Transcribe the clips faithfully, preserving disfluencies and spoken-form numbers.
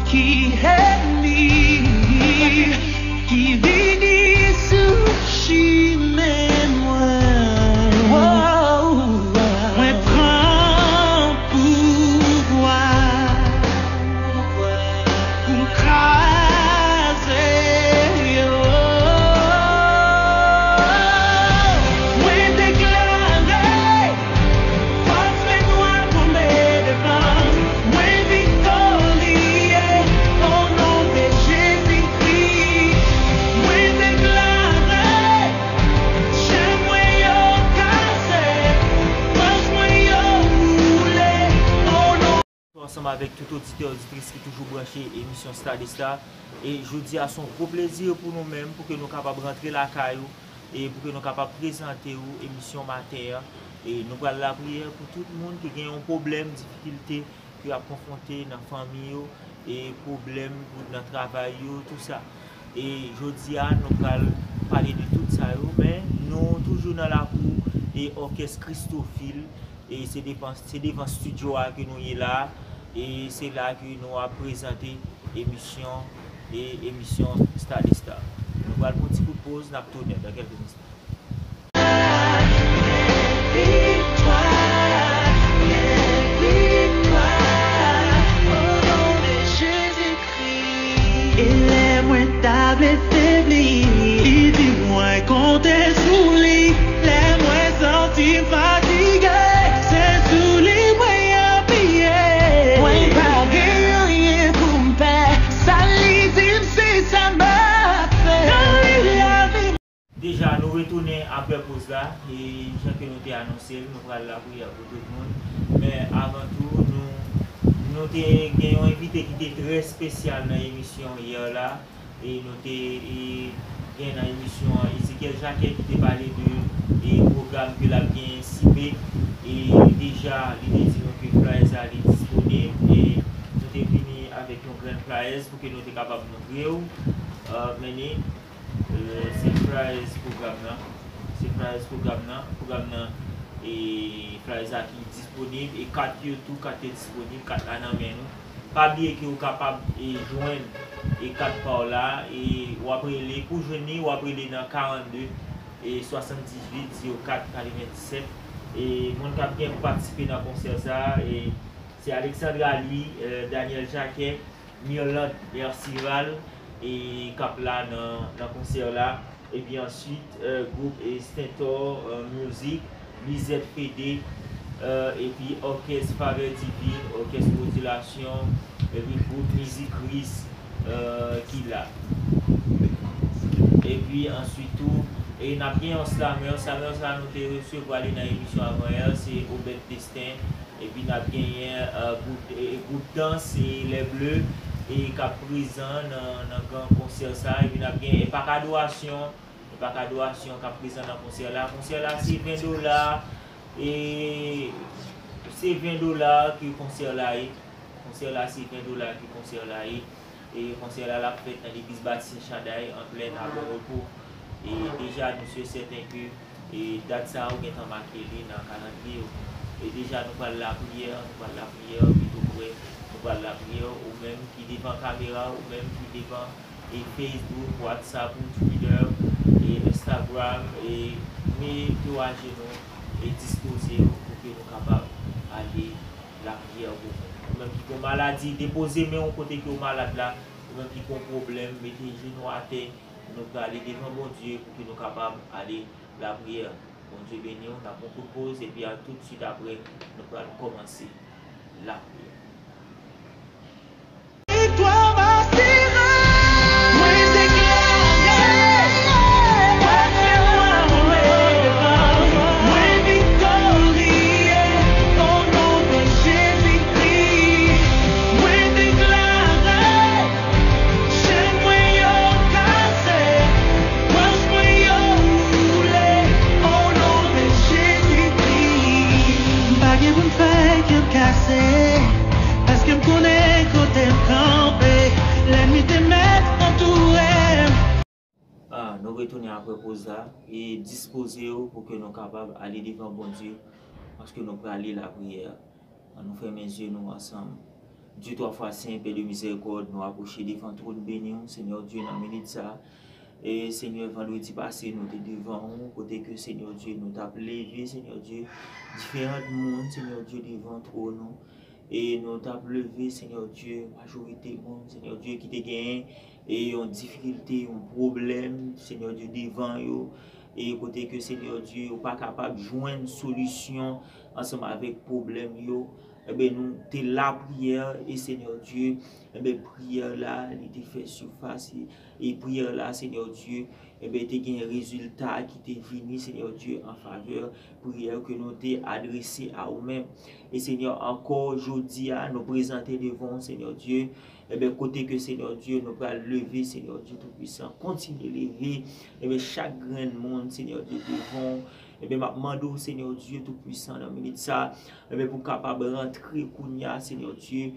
Ki ènmi ki vini sou chimen mwen. Mwen pran pouvwa pou m kraze yo. Mwen deklare fòs fènwa tonbe devan mwen, viktorye, o non de Jezikri. Mwen deklare chenn mwen yo kase, wòch mwen yo boule, o non. Ansanm avèk tout oditè, oditris ki toujou branche emisyon Star de Star. E jodi a se yon gwo plezi pou nou menm, pou ke nou kapab rantre lakay ou, e pou ke nou kapab prezante ou emisyon maten an. E nou pral lapriyè pou tout moun ki gen yon pwoblèm, difikilte ke y ap konfwonte nan fanmi yo, e pwoblèm pou, nan travay yo, tou sa. E jodi a, nou pral pale de tout sa yo, men nou toujou nan lakou e òkès Christophile, e se devan, se devan estidyo a ke nou ye la, e se la ke nou ap prezante emisyon, e emisyon Star de Star. Nou pral pran ti kout poz, n ap tounen dans quelques instants. Viktwa, viktwa, o non de Jezikri. E lè mwen ta vle febli, li di mwen konte sou li. Lè mwen santi m fatige, se sou li mwen apiye. Mwen pa gen anyen pou m pè, sa li di m se sa m ap fè. Nan li lavi m. Deja, nou retounen apre poz la, e jan ke nou te anonse l, nou pral lapriyè pou tout moun. Men avan tou, nou, nou te gen yon envite ki te trè espesyal nan emisyon yè la, e nou te, e, gen nan emisyon an Ezekiel Jacquet ki te pale de, e, pwogram ke l ap genyen si pe, e deja, li te di nou ke flyers la li disponib, e nou te vini avèk yon grenn flyers pou ke nou te kapab montre w, e, men ni, e, se flyers pwogram nan, se flyers pwogram nan, pwogram nan, e flyers la ki disponib, e kat yo tou, kat yo disponib, kat la nan men nou. Pa bliye ke w kapab, e, jwenn, e, kat pa w la, e w ap rele, pou jwenn li, w ap rele nan karannde, e, swasanndizuit, zewo kat, katrevenndisèt. E moun k ap gen pou patisipe nan konsè sa, e se Alexandra Louis, e, Daniel Jacquet, Mirlande Mercival, e k ap la nan, nan konsè la. Epi answit, e, gwoup, e, Stentor, e, Music, Lizette Fede, e, epi òkès Favè Divin, òkès Modulation, epi gwoup Mizik Ris, e, ki la. Epi answit tou, e n ap gen yon slammer. Slammer sa nou te resevwa li nan emisyon avan yè, se Obed Destin. Epi n ap genyen, e, gwoup, e, gwoup dans, e, Les Bleus, e k ap prezan nan, nan gran konsè sa. Epi n ap gen Enpak Adorasyon, Enpak Adorasyon k ap prezan nan konsè la. Konsè la se ven dola, e se ven dola ke konsè la ye. Konsè la se ven dola ke konsè la ye. E konsè la l ap fèt nan legliz Batis Sen Chaday, an plèn Abò Repo. E deja, nou si e sèten ke, e dat sa a, ou gentan make li nan kalandriye w. E deja, nou pral lapriyè, nou pral lapriyè, pito prè, nou pral lapriyè, ou menm ki devan kamera, ou menm ki devan, e Facebook, WhatsApp, ou Twitter, e Instagram, e mete w ajenou, e dispoze w pou ke nou kapab ale lapriyè pou ou. Ou menm ki gen maladi, depoze men w kote ke w malad la. Ou menm ki gen pwoblèm, mete jenou atè. Nou prale devan Bondye pou ke nou kapab ale lapriyè. Bondye beni w. N ap pran kout poz, epi a tout swit apre, nou pral kòmanse lapriyè. Viktwa m asire. Mwen deklare, mwen deklare, mwen deklare, o non de Jezikri, mwen deklare, chenn mwen yo kase, wòch mwen yo boule, o non de Jezikri. M pa gen pou m fè kè m kase, paske m konnen kote m kanpe, lènmi te mèt antoure m. Ah, nou retounen apre poz la, e dispoze w pou ke nou kapab ale devan Bondye, paske nou prale lapriyè. Ann nou fèmen zye nou ansanm. Dye twa fwa sen, Pè de mizèrikòd, nou apwoche devan twòn beni w, Senyè Dye, nan minit sa a. E Senyè, vandredi pase, nou te devan ou, kote ke, Senyè Dye, nou t ap leve, Senyè Dye, diferan moun, Senyè Dye, devan twòn ou. E nou t ap leve, Senyè Dye, majorite moun, Senyè Dye, ki te genyen e yon difikilte, yon pwoblèm, Senyè Dye, devan yo. E kote ke, Senyè Dye, yo pa kapab jwenn solisyon ansanm avèk pwoblèm yo. Enben, nou te lapriyè, e Senyè Dye, enben, priyè la, li te fè sifas, e, e priyè la, Senyè Dye, enben, te gen rezilta ki te vini, Senyè Dye, an favè priyè ke nou te adrese a ou menm. E Senyè, ankò jodi a, nou prezante devan w, Senyè Dye, enben, kote ke, Senyè Dye, nou pral leve, Senyè Dye Toupwisan, kontinye leve, enben, chak grenn moun, Senyè Dye, devan w. Enben, m ap mande w, Senyè Dye Toupwisan, nan minit sa, enben, pou w kapab rantre kounye a, Senyè Dye,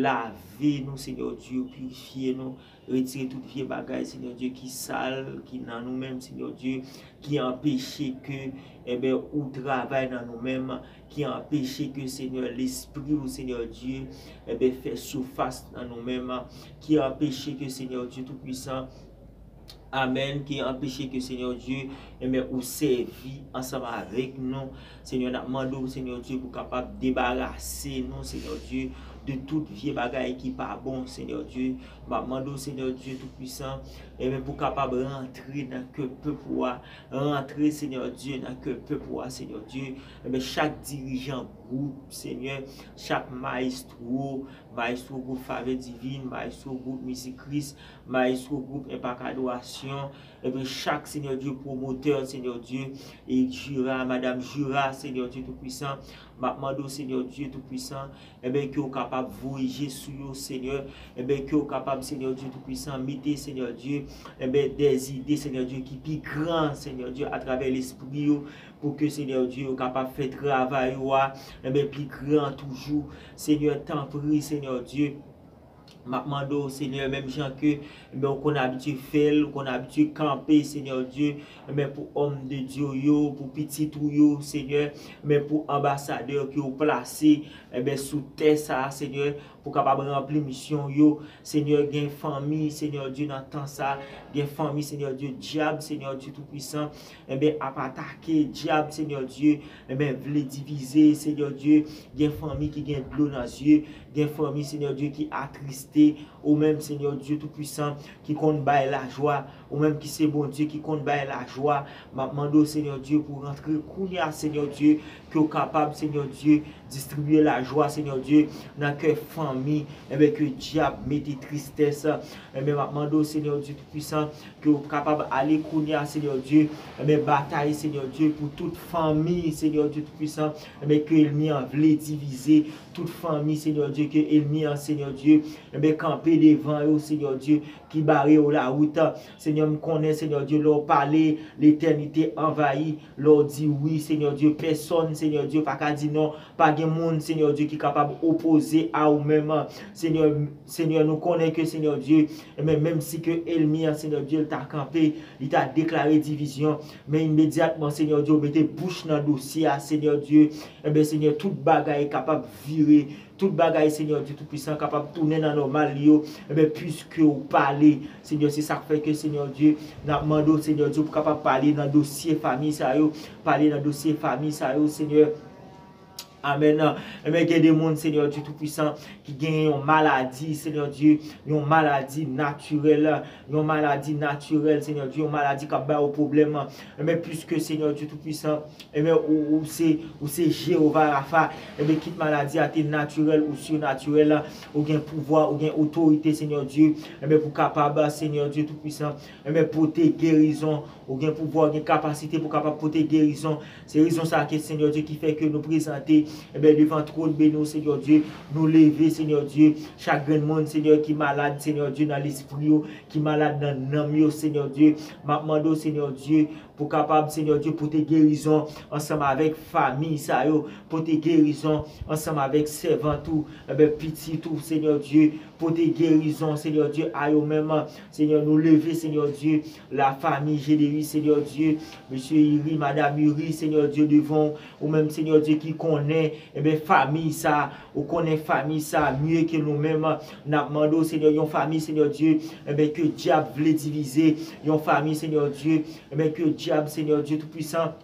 lave nou, Senyè Dye, pirifye nou, retire tout vye bagay, Senyè Dye, ki sal, ki nan nou menm, Senyè Dye, ki anpeche ke, enben, ou travay nan nou menm, ki anpeche ke, Senyè, Lespri ou, Senyè Dye, enben, fè sifas nan nou menm, ki anpeche ke, Senyè Dye Toupwisan, amèn, ki anpeche ke, Senyè Dye, enben, ou sèvi ansanm avèk nou. Senyè, n ap mande w, Senyè Dye, pou w kapab debarase nou, Senyè Dye, de tout vye bagay ki pa bon, Senyè Dye. M ap mande w, Senyè Dye Toupwisan, enben, pou w kapab rantre nan kè pèp ou a, rantre, Senyè Dye, nan kè pèp ou a, Senyè Dye, enben, chak dirijan gwoup, Senyè, chak mayestwo, mayestwo gwoup Favè Divin, mayestwo gwoup Mizik Kris, mayestwo gwoup Enpak Adorasyon, enben, chak, Senyè Dye, pwomotè, Senyè Dye, e Jira, Madam Jira, Senyè Dye Toupwisan, m ap mande w, Senyè Dye Toupwisan, enben, ke w kapab voye je sou yo, Senyè, enben, ke w kapab, Senyè Dye Toupwisan, mete, Senyè Dye, enben, dèzide, Senyè Dye, ki pi gran, Senyè Dye, atravè lespri yo, pou ke, Senyè Dye, yo kapab fè travay ou a, enben, pi gran toujou. Senyè, tanpri, Senyè Dye, m ap mande w, Senyè, menm jan ke, enben, ou konn abitye fè l, ou konn abitye kanpe, Senyè Dye, enben, pou òm de Dye w yo, pou pitit ou yo, Senyè, enben, pou anbasadè ke w plase, enben, sou tè sa a, Senyè, pou kapab ranpli misyon yo. Senyè, gen fanmi, Senyè Dye, nan tan sa, gen fanmi, Senyè Dye, dyab, Senyè Dye Toupwisan, enben, ap atake, dyab, Senyè Dye, enben, vle divize, Senyè Dye, gen fanmi ki gen dlo nan zye, gen fanmi, Senyè Dye, ki atriste, ou menm, Senyè Dye Toupwisan, ki konn bay lajwa, ou menm ki se Bondye ki konn bay lajwa, m ap mande w, Senyè Dye, pou w rantre kounye a, Senyè Dye, ke w kapab, Senyè Dye, distribye lajwa, Senyè Dye, nan kè fanmi, enben, ke dyab mete tristès, enben, m ap mande w, Senyè Dye Toupwisan, ke w kapab ale kounye a, Senyè Dye, enben, batay, Senyè Dye, pou tout fanmi, Senyè Dye Toupwisan, enben, ke ènmi an vle divize, tout fanmi, Senyè Dye, ke ènmi an, Senyè Dye, enben, kanpe devan yo, Senyè Dye, ki bare yo lawout. Senyè, m konnen, Senyè Dye, lè w pale, letènite anvayi. Lè w di wi, Senyè Dye, pèsòn, Senyè Dye, pa ka di non. Pa gen moun, Senyè Dye, ki kapab opoze a ou menm. Senyè, Senyè, nou konnen ke, Senyè Dye, enben, menm si ke ènmi an, Senyè Dye, l ta kanpe, li ta deklare divizyon, men imedyatman, Senyè Dye, ou mete bouch nan dosye a, Senyè Dye, enben, Senyè, tout bagay kapab vire, tout bagay, Senyè Dye Toupwisan, kapab tounen nan nòmal li yo, enben, piske ou pale, Senyè, se sa k fè ke, Senyè Dye, n ap mande w, Senyè Dye, pou kapab pale nan dosye fanmi sa yo, pale nan dosye fanmi sa yo, Senyè. Amèn. Enben, gen de moun, Senyè Dye Toupwisan, ki genyen yon maladi, Senyè Dye, yon maladi natirèl, yon maladi natirèl, Senyè Dye, yon maladi k ap ba yo pwoblèm. Enben, piske, Senyè Dye Toupwisan, enben, ou, ou se, ou se Jewova Rafa. Enben, kit maladi a te natirèl ou sinatirèl, ou gen pouvwa, ou gen otorite, Senyè Dye, enben, pou kapab, Senyè Dye Toupwisan, enben, pote gerizon. Ou gen pouvwa, ou gen kapasite pou kapab pote gerizon. Se rezon sa a ke, Senyè Dye, ki fè ke nou prezante, enben, devan twòn beni w, Senyè Dye. Nou leve, Senyè Dye, chak grenn moun, Senyè, ki malad, Senyè Dye, nan lespri yo, ki malad nan nanm yo, Senyè Dye. M ap mande w, Senyè Dye, pou kapab, Senyè Dye, pote gerizon ansanm avèk fanmi sa yo, pote gerizon ansanm avèk sèvant ou, enben, pitit ou, Senyè Dye, pote gerizon, Senyè Dye, a yo menm. Senyè, nou leve, Senyè Dye, lafanmi Généus, Senyè Dye, mesye Iri, madanm Iri, Senyè Dye, devan ou menm, Senyè Dye, ki konnen, enben, fanmi sa, ou konnen fanmi sa mye ke nou menm. N ap mande w, Senyè, yon fanmi, Senyè Dye, enben, ke dyab vle divize, yon fanmi, Senyè Dye, enben, ke dyab, Senyè Dye Toupwisan,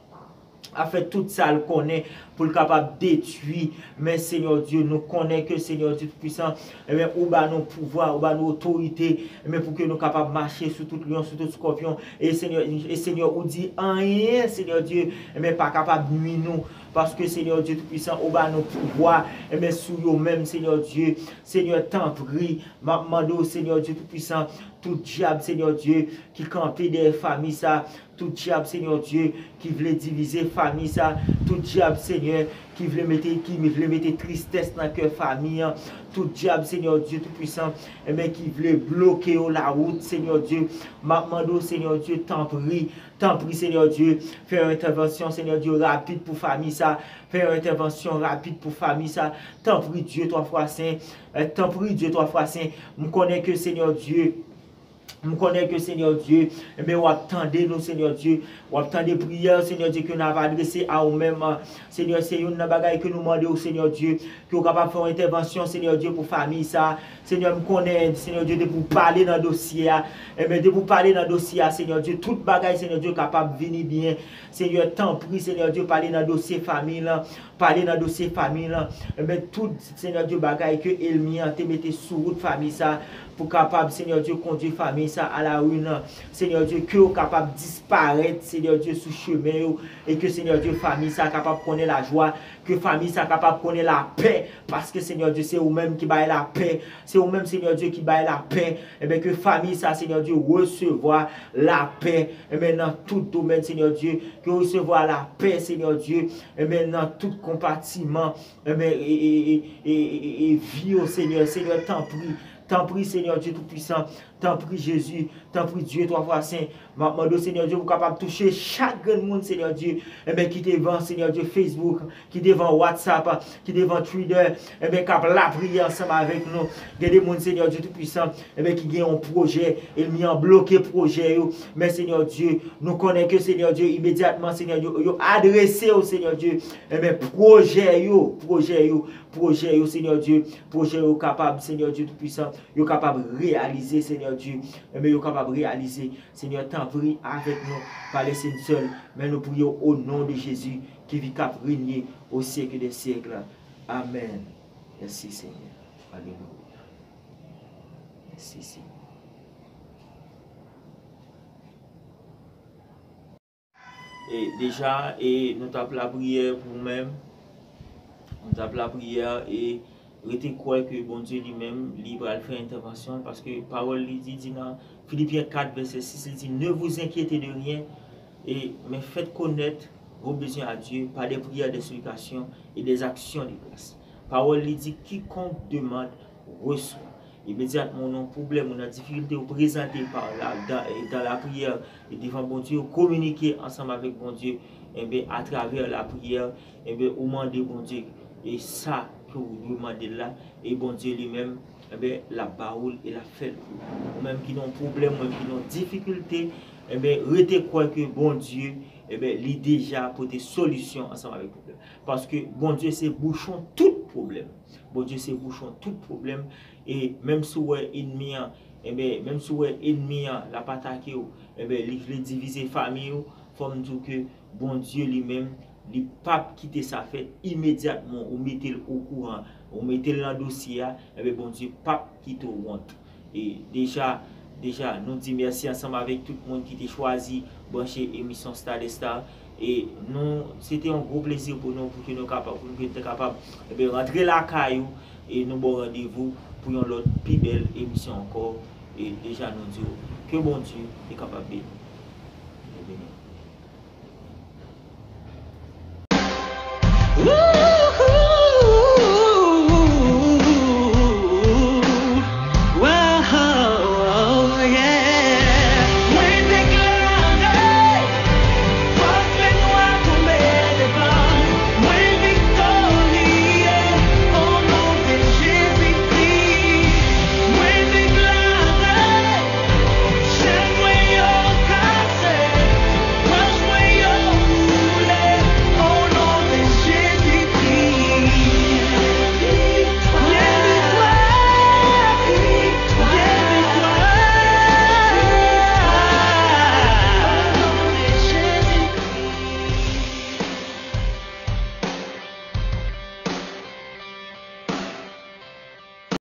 ap fè tout sa l konnen pou l kapab detwi. Men, Senyè Dye, nou konnen ke, Senyè Dye Toupwisan, enben, ou ba nou pouvwa, ou ba nou otorite, enben, pou ke nou kapab mache sou tout lyon, sou tout skòpyon. E, Senyè, e, Senyè, ou di anyen, Senyè Dye, enben, pa kapab nwi nou. Paske, Senyè Dye Toupwisan, ou ba nou pouvwa, enben, sou yo menm, Senyè Dye. Senyè, tanpri, m ap mande w, Senyè Dye Toupwisan, tout dyab, Senyè Dye, ki kanpe dèyè fanmi sa, tout dyab, Senyè Dye, ki vle divize fanmi sa, tout dyab, Senyè, ki vle mete, ki vle mete tristès nan kè fanmi an, tout dyab, Senyè Dye Toupwisan, enben, ki vle bloke yo lawout, Senyè Dye, m ap mande w, Senyè Dye, tanpri, tanpri, Senyè Dye, fè yon entèvansyon, Senyè Dye, rapid pou fanmi sa, fè yon entèvansyon rapid pou fanmi sa, tanpri, Dye twa fwa sen, eh, tanpri, Dye twa fwa sen, m konnen ke, Senyè Dye, M konnen ke, Senyè Dye, enben, w ap tande nou, Senyè Dye. W ap tande priyè, Senyè Dye, ke n ap adrese a ou menm. Senyè, se youn nan bagay ke nou mande w, Senyè Dye, ke w kapab fè yon entèvansyon, Senyè Dye, pou fanmi sa. Senyè, m konnen, Senyè Dye, depi w pale nan dosye a, enben, depi w pale nan dosye a, Senyè Dye, tout bagay, Senyè Dye, kapab vini byen. Senyè, tanpri, Senyè Dye, pale nan dosye fanmi lan. Pale nan dosye fanmi lan. Enben, tout, Senyè Dye, bagay ke ènmi an te mete sou wout fanmi sa, pou kapab, Senyè Dye, kondui fanmi sa a la ruine. Senyè Dye, ke yo kapab disparèt, Senyè Dye, sou chemen yo, e ke, Senyè Dye, fanmi sa kapab konnen lajwa, ke fanmi sa kapab konnen lapè, paske, Senyè Dye, se ou menm ki bay lapè. Se ou menm, Senyè Dye, ki bay lapè. Enben, ke fanmi sa, Senyè Dye, resevwa lapè. Enben, nan tout domèn, Senyè Dye, ke resevwa lapè, Senyè Dye. Enben, nan tout konpatiman, enben, e, e, e, e, e, e, e vi yo, Senyè. Senyè, tanpri, tanpri, Senyè Dye Toupwisan, tanpri, Jezi, tanpri, Dye twa fwa sen. M ap mande w, Senyè Dye, pou w kapab touche chak grenn moun, Senyè Dye, enben, ki devan, Senyè Dye, Facebook, ki devan WhatsApp, ki devan Twitter, enben, k ap lapriyè ansanm avèk nou. Gen de moun, Senyè Dye Toupwisan, enben, ki gen yon pwojè, ènmi an bloke pwojè yo. Men, Senyè Dye, nou konnen ke, Senyè Dye, imedyatman, Senyè Dye, yo adrese w, Senyè Dye, enben, pwojè yo, pwojè yo, pwojè yo, Senyè Dye, pwojè yo kapab, Senyè Dye Toupwisan, yo kapab reyalize, Senyè Dye, enben, yo kapab reyalize. Senyè, tanpri, avèk nou, pale se sèl, men nou priye w o non de Jezi, ki viv, k ap renye o syèk dè syèk. Amèn. Mèsi, Senyè. Alelouya. Mèsi, Senyè. E deja, e nou t ap lapriyè pou ou menm. Nou t ap lapriyè e rete kwè ke Bondye li menm, li pral fè entèvansyon, paske pawòl li di, di nan Filipyen kat, vèsè sis, li di, Ne vous inquiétez de rien, et, mais faites connaître vos besoins à Dieu par des prières, des supplications et des actions de grâce. Pawòl li di, Quiconque demande, reçoit. Imedyatman, ou nan yon pwoblèm, ou nan difikilte, ou prezante pa la, dan, dan lapriyè, e devan Bondye, ou kominike ansanm avèk Bondye, enben, atravè lapriyè, enben, ou mande Bondye, e sa ke ou dwe mande l la, e Bondye li menm, enben, l ap ba ou l e l ap fè l pou ou. Ou menm ki nan yon pwoblèm, ou menm ki nan yon difikilte, enben, rete kwè ke Bondye, enben, li deja pote solisyon ansanm avèk pwoblèm. Paske Bondye se bouchon tout pwoblèm. Bondye se bouchon tout pwoblèm. E menm si w wè ènmi an, enben, menm si w wè ènmi an, l ap atake w, enben, li vle divize fanmi w, fò m di w ke Bondye li menm, li p ap kite sa fèt. Imedyatman ou mete l okouran, ou mete l nan dosye a, enben, Bondye p ap kite w wont. E deja, deja, nou di mèsi ansanm avèk tout moun ki te chwazi branche emisyon Star des Stars. E nou, se te yon gwo plezi pou nou, pou ke nou kapab, pou nou te kapab, enben, rantre lakay ou e nou ba w randevou pou yon lòt pi bèl emisyon ankò. E deja, nou di w ke Bondye te kapab beni. Beni.